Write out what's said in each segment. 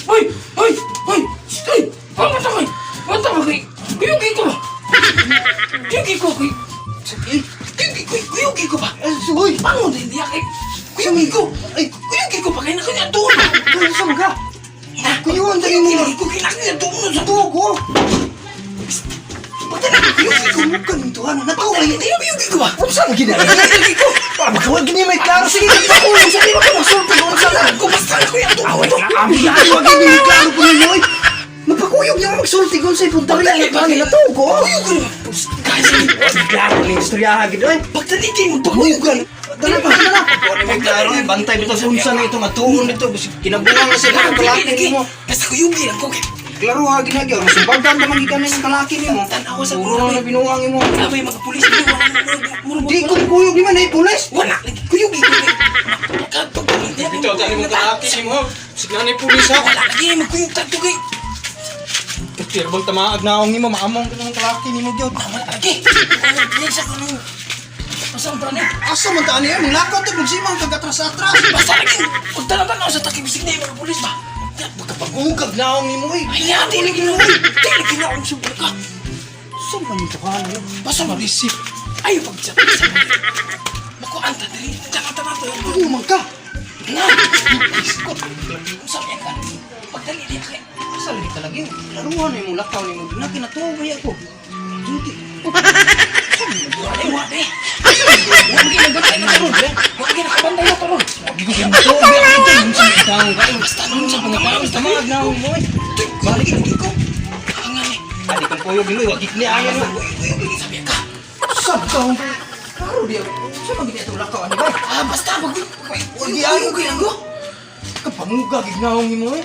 Hoy! Hoy! Hoy! Hoy! Basta kay! Basta ba kay? Kuyugi ko ba? Kuyugi ko kay. Kuyugi ko, kuyugi ko ba? Sugoy! Pango din diya kay. Kuyugi ko. Ay! Kuyugi ko pa kay nakuya doon. Saan ka? Kuyuan dali mo. Kuyugi ko kay nakuya doon sa Tugo! Pagdala kuyugi ko. Kuyugi ka nito, ano? Natuwa Pagdala kuyugi ko ba? Unsa man gina? Kuyugi ko. Ah, baka gini may klaro. Sige, pakuyog sa di ba ka masulti unsa na? Ko basta nakuya doon. Away na kami. Ay, wag gini may klaro po ninyo. Oy. Magpakuyog niya magsulti kung sa ipunta rin ang kami natugo. Kuyugi ko. Kasi Klaro ni istoryaha gid oy. pagdala kay magpakuyog ka. Dala pa, dala. Wala may klaro eh. Bantay bitaw sa unsa na ito matuon dito. Kinabuang na sila ang kalaki nimo. Basta kuyugi lang ko kay. Klaro ha ginagyo. Masumbagan ta man gikan ang kalaki nimo. Tanawa sa Puro na binuang imo. Sabi mga pulis dili wala murag Di ko kuyog ni man ay pulis. wala lagi kuyugi ko. Kadto Bitaw tani mong kalaki nimo. Signa ni pulis ha. Wala lagi magkuyog tadto kay. Pero bang tamaag naong nimo maamong ka ng kalaki nimo gyud. Wala lagi. Wala sa kuno. Pasang tani. Asa man ta ani ay manglakaw ta magsimang kag atras-atras. Basta lagi. Pagtanaw sa takibisig na yung mga pulis ba. Pagungkag naong nimo oy. Ay, di lagi na. Di lagi na ang subok ka. Sa man ito ka ano? Basta marisip. Ay, pagsa. Makuan ta diri. Tama-tama to. Ano man ka? Na. Iskot. Unsa man ka? Pagdali di kay. Asa lagi talaga yun? Laruan na yung lakaw nimo. Di na kinatuwa ba ako? Duty. Wala wala. Wala gid nagantay na karon. Wala gid nakabantay na karon. Kinatuwa ba ako ito? Yung sa taong ka. Basta nun sa mga Tamaag, tamaag naong mo oy. Balik ko. Angan eh. Adi kong kuyog nimo, wag ni ayon mo. Sabi ka. Sa taong ka. Klaro di ako. Sa man gid itong lakaw ani ba? Ah, basta pag Wag ayo kay lang ko. Kapanguga gid naong nimo oy.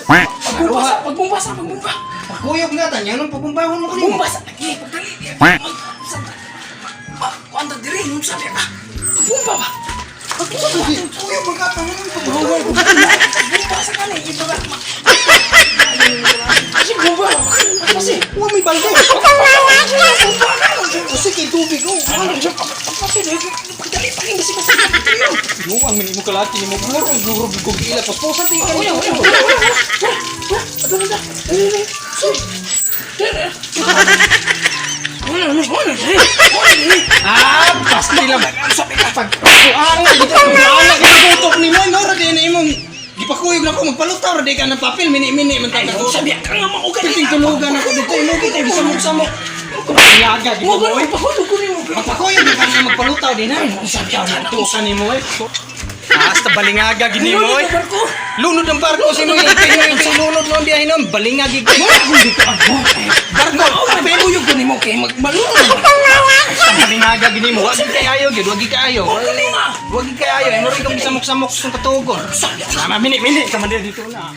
Pagbumba, pagbumba sa pagbumba. Pagkuyog nga tanya nung pagumbahon mo kanimo. Pagbumba sa lagi, pagdali. Kuan ta diri nun sabi ka. Pagbumba ba? Pagbumba. Kuyog man ka tanya nung pagumbahon. Pagbumba sa kanay ito ba? Kasi bumba. Kasi Wa may balde. Bumba ka. Kasi kay tubig oh. Ano siya? Pagpasi, pagdali pa rin kasi kasi Binuang man nimo kalaki nimo. Murog murog ko giila pasposan ti ka. Wala, wala, wala, wala. Wala, wala, wala. Wala, Ah, pasti lang. sabi ka. Pag kuanga gid kuanga gid tutok nimo no ra kay na imong gipakuyog na ko magpalutaw ra di ka ng papel mini-mini man ta ko. Sabi ka nga maugan. Piting tulugan ako dito imo gid ay samok-samok. Yaga gid Mo mo oy. ko pakulog ko nimo. Magpakuyog ka na magpalutaw din ha. Sabi ka na. Tusan nimo oy. Hasta balingaga gid nimo oy. Barko. Lunod ang barko sa imong ipin sa lunod noon diay noon balingag gid. Barko Apel uyog ko nimo kay magmalunod. Hasta balingaga gid nimo. Wag gid kay ayo gid, wag gid kaayo. Galing ah. Wag gid kaayo. Ay mo rin kong samok-samok sa katugon. Sama mini mini sama dito na.